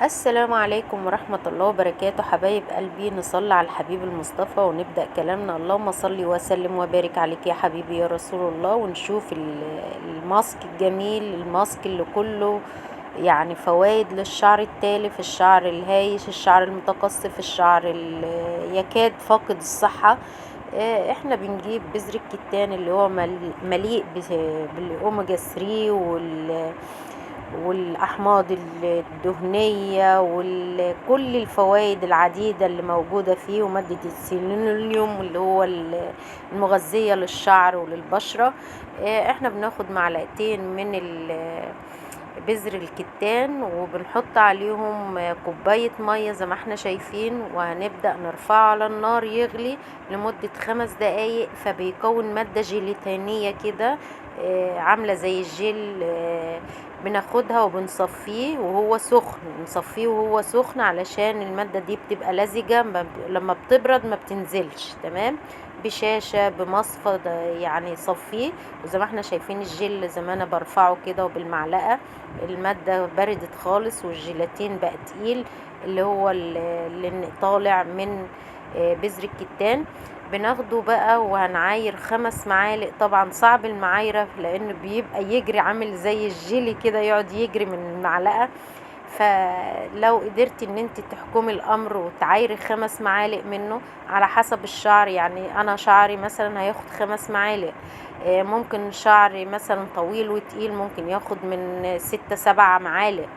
السلام عليكم ورحمة الله وبركاته. حبايب قلبي، نصلي على الحبيب المصطفى ونبدأ كلامنا. اللهم صل وسلم وبارك عليك يا حبيبي يا رسول الله. ونشوف الماسك الجميل، الماسك اللي كله يعني فوائد للشعر التالف، الشعر الهايش، الشعر المتقصف، الشعر اللي يكاد فاقد الصحة. احنا بنجيب بذر الكتان اللي هو مليء بالاوميجا 3 والأحماض الدهنية وكل الفوائد العديدة اللي موجودة فيه، ومادة السيلينيوم اللي هو المغذية للشعر وللبشرة. احنا بناخد معلقتين من بذر الكتان وبنحط عليهم كوباية مية زي ما احنا شايفين، وهنبدأ نرفعه على النار يغلي لمدة 5 دقايق، فبيكون مادة جيلاتينية كده، عاملة زي الجل. بناخدها وبنصفيه وهو سخن، نصفيه وهو سخن علشان المادة دي بتبقى لزجة، لما بتبرد ما بتنزلش. تمام، بشاشة بمصفى يعني صفيه. وزي ما احنا شايفين الجل زي ما انا برفعه كده وبالمعلقة، المادة بردت خالص والجيلاتين بقى تقيل اللي هو اللي طالع من بذر الكتان. بناخده بقى وهنعاير 5 معالق. طبعا صعب المعايرة لانه بيبقى يجري عامل زي الجيلي كده، يقعد يجري من المعلقة. فلو قدرتي ان انت تحكمي الامر وتعايري 5 معالق منه على حسب الشعر، يعني انا شعري مثلا هياخد 5 معالق، ممكن شعري مثلا طويل وتقيل ممكن ياخد من 6-7 معالق،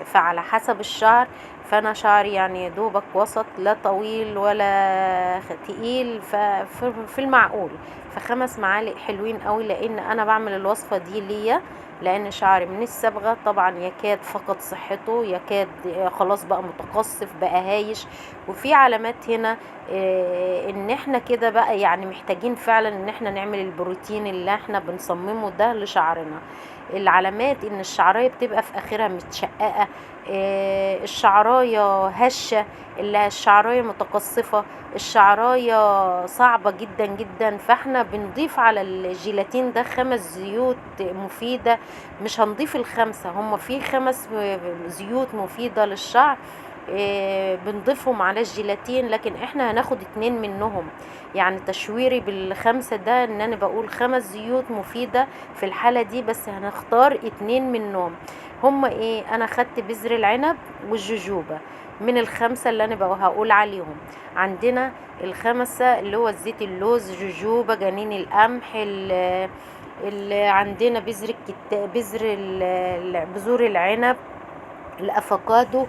فعلى حسب الشعر. فانا شعري يعني دوبك وسط، لا طويل ولا تقيل، في المعقول. ف5 معالق حلوين قوي، لان انا بعمل الوصفة دي ليا، لان شعري من الصبغة طبعا يكاد فقد صحته، يكاد خلاص بقى متقصف، بقى هايش. وفي علامات هنا، ان احنا كده بقى يعني محتاجين فعلا ان احنا نعمل البروتين اللي احنا بنصممه ده لشعرنا. العلامات ان الشعرايه بتبقى في اخرها متشققه، الشعرايه هشه، اللي الشعرايه متقصفه، الشعرايه صعبه جدا جدا. فاحنا بنضيف على الجيلاتين ده 5 زيوت مفيده، مش هنضيف ال5، هم في 5 زيوت مفيده للشعر، بنضيفهم على الجيلاتين، لكن احنا هناخد 2 منهم. يعني تشويري بال5 ده ان انا بقول 5 زيوت مفيدة في الحالة دي، بس هنختار 2 منهم. هم ايه؟ انا خدت بذر العنب والجوجوبا من ال5 اللي انا بقى هقول عليهم. عندنا ال5 اللي هو زيت اللوز، جوجوبا، جنين القمح، عندنا بذر الكت-، بذر بذور العنب، الافوكادو،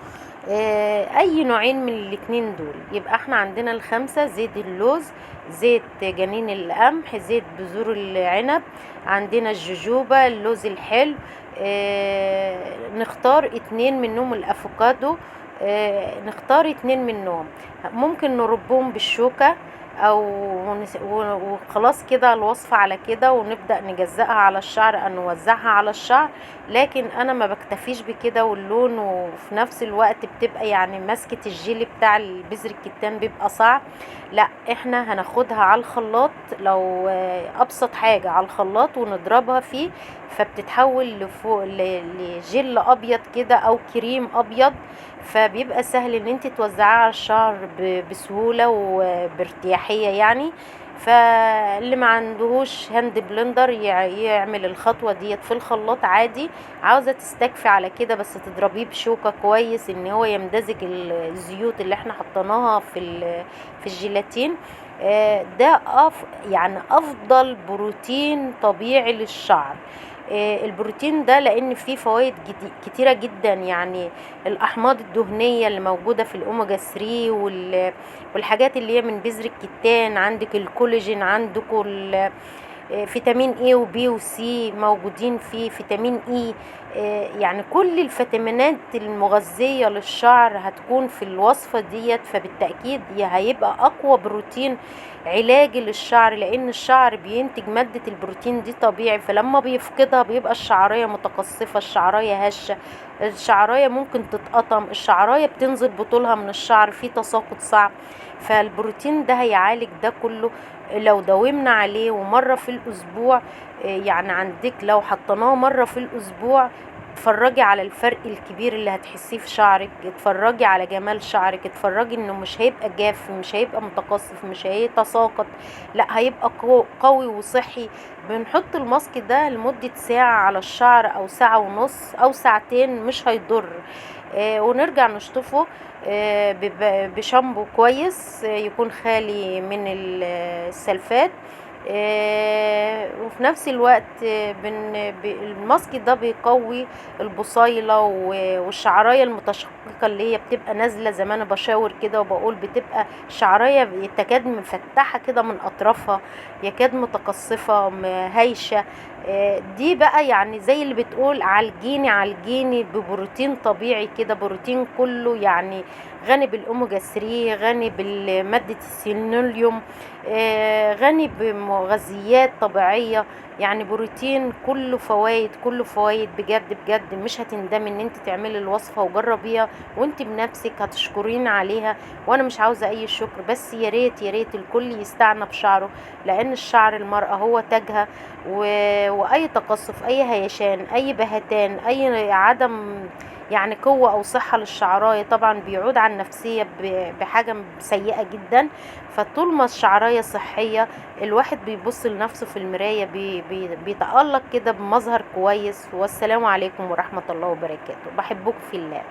اي نوعين من الاتنين دول. يبقى احنا عندنا ال5: زيت اللوز، زيت جنين القمح، زيت بذور العنب، عندنا الجوجوبا، اللوز الحلو، نختار 2 منهم، الافوكادو، نختار 2 منهم. ممكن نربهم بالشوكة او وخلاص كده الوصفة على كده، ونبدأ نجزأها على الشعر او نوزعها على الشعر. لكن انا ما بكتفيش بكده، واللون وفي نفس الوقت بتبقى يعني مسكة الجيلي بتاع البذر الكتان بيبقى صعب. لا، احنا هناخدها على الخلاط، لو ابسط حاجة على الخلاط ونضربها فيه، فبتتحول لجل ابيض كده او كريم ابيض، فبيبقى سهل ان انت توزعيه على الشعر بسهولة وبارتياحية يعني. فاللي ما عندهوش hand blender يعمل الخطوة ديت في الخلاط عادي. عاوزة تستكفي على كده بس تضربيه بشوكة كويس ان هو يمتزج الزيوت اللي احنا حطيناها في الجيلاتين. ده افضل بروتين طبيعي للشعر. البروتين ده لان فيه فوائد كتيرة جدا، يعني الاحماض الدهنية اللي موجودة في الاوميجا 3 والحاجات اللي هي من بذر الكتان، عندك الكولاجين، عندكم فيتامين اي وبي وسي موجودين فيه، فيتامين اي، يعني كل الفيتامينات المغذية للشعر هتكون في الوصفة ديت. فبالتأكيد هيبقى اقوى بروتين علاجي للشعر، لان الشعر بينتج مادة البروتين دي طبيعي، فلما بيفقدها بيبقى الشعرية متقصفة، الشعرية هشة، الشعرية ممكن تتقطم، الشعرية بتنزل بطولها من الشعر، في تساقط صعب. فالبروتين ده هيعالج ده كله لو داومنا عليه ومرة في الأسبوع. يعني عندك لو حطيناه مرة في الأسبوع اتفرجي على الفرق الكبير اللي هتحسيه في شعرك، اتفرجي على جمال شعرك، اتفرجي انه مش هيبقى جاف، مش هيبقى متقصف، مش هيتساقط، لا هيبقى قوي وصحي. بنحط الماسك ده لمدة ساعة على الشعر او ساعة ونص او ساعتين، مش هيضر. ونرجع نشطفه بشامبو كويس، يكون خالي من السلفات. وفي نفس الوقت، الماسك ده بيقوي البصيلة والشعراية المتشققة اللي هي بتبقى نازلة زي ما انا بشاور كده وبقول، بتبقى الشعراية تكاد مفتحة كده من اطرافها، يكاد متقصفة هايشة. دي بقى زي اللي بتقول عالجيني عالجيني ببروتين طبيعي كده، بروتين كله غني بالاوميجا 3، غني بالمادة السيلينيوم، غني بمغذيات طبيعية، بروتين كله فوايد، كله فوايد بجد بجد. مش هتندمي ان انت تعملي الوصفة وجربيها وانت بنفسك هتشكرين عليها، وانا مش عاوزة اي شكر، بس يا ريت يا ريت الكل يستعنى بشعره، لان الشعر المرأة هو تاجها، واي تقصف، اي هيشان، اي بهتان، اي عدم قوة او صحة للشعراية طبعا بيعود على النفسية بحاجة سيئة جدا. فطول ما الشعراية صحية الواحد بيبص لنفسه في المراية بيتألق كده بمظهر كويس. والسلام عليكم ورحمة الله وبركاته، بحبكم في الله.